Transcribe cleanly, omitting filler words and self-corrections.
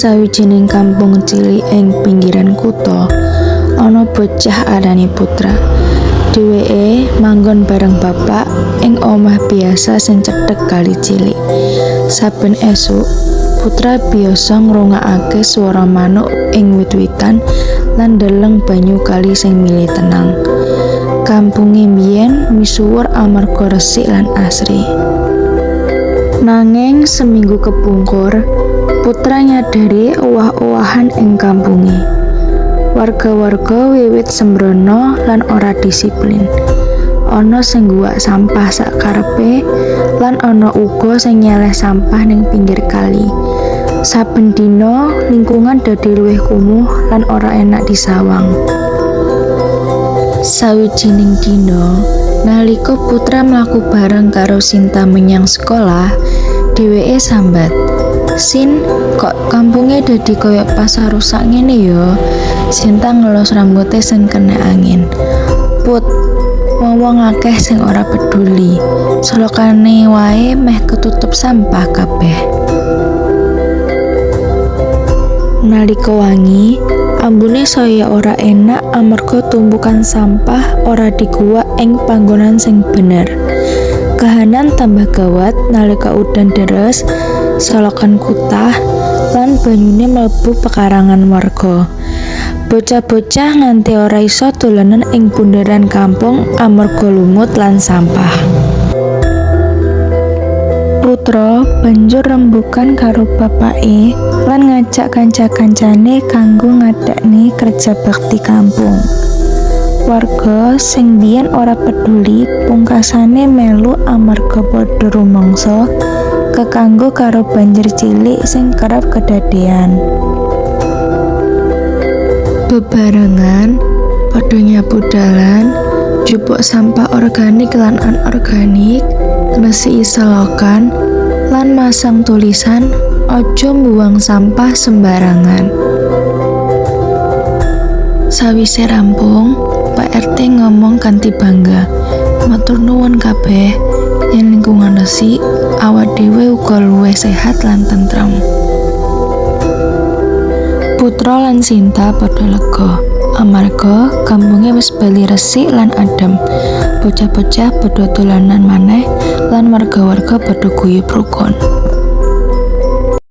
Sawijining kampung cilik ing pinggiran kutha, ana bocah arane Putra. Dheweke manggon bareng bapak ing omah biasa sing cedhek kali cilik. Saben esuk, Putra biyasa ngrungokake swara manuk ing wit-witan lan ndeleng banyu kali sing mili tenang. Kampunge mbiyen misuwur amarga resik lan asri. Nanging seminggu kepungkur, Putra nyadari owah-owahan ing kampunge. Warga-warga wiwit sembrono lan ora disiplin. Ana sing ngguwak sampah sakarepe lan ana uga sing nyeleh sampah ning pinggir kali. Saben dina lingkungan dadi luwih kumuh lan ora enak disawang. Sawijining dina, nalika Putra mlaku bareng karo Sinta menyang sekolah, dheweke sambat, "Sin, kok kampunge dadi koyo pasar rusak ngene yo?" Sinta ngelus rambute sing kena angin. "Put, wong-wong akeh sing ora peduli. Selokane wae meh ketutup sampah kabeh." Nalika wangi, ambune saya ora enak amarga tumpukan sampah ora diguwak ing panggonan sing bener. Kahanan tambah gawat nalika udan deres, solokan kutah, lan banyune mlebu pekarangan warga. Bocah-bocah nganti ora iso dolanan ing bunderan kampung amarga lumut lan sampah. Putra banjur rembugan karo bapake lan ngajak kanca-kancane kanggo ngadakne kerja bakti kampung. Warga sing biyen ora peduli pungkasane melu amarga padha rumangsa kekanggo karo banjir cilik sing kerep kedadean. Bebarengan, padha nyapu dalan, njupuk sampah organik lan anorganik, ngresiki selokan, lan masang tulisan "Aja mbuwang sampah sembarangan." Sawise rampung, Pak RT ngomong kanthi bangga, "Matur nuwun kabeh, yen lingkungan resik, awak dhewe uga luwih sehat lan tentrem." Putra lan Sinta padha lega, amarga kampunge wis bali resik lan adem. Bocah-bocah padha dolanan maneh lan warga-warga padha guyub rukun.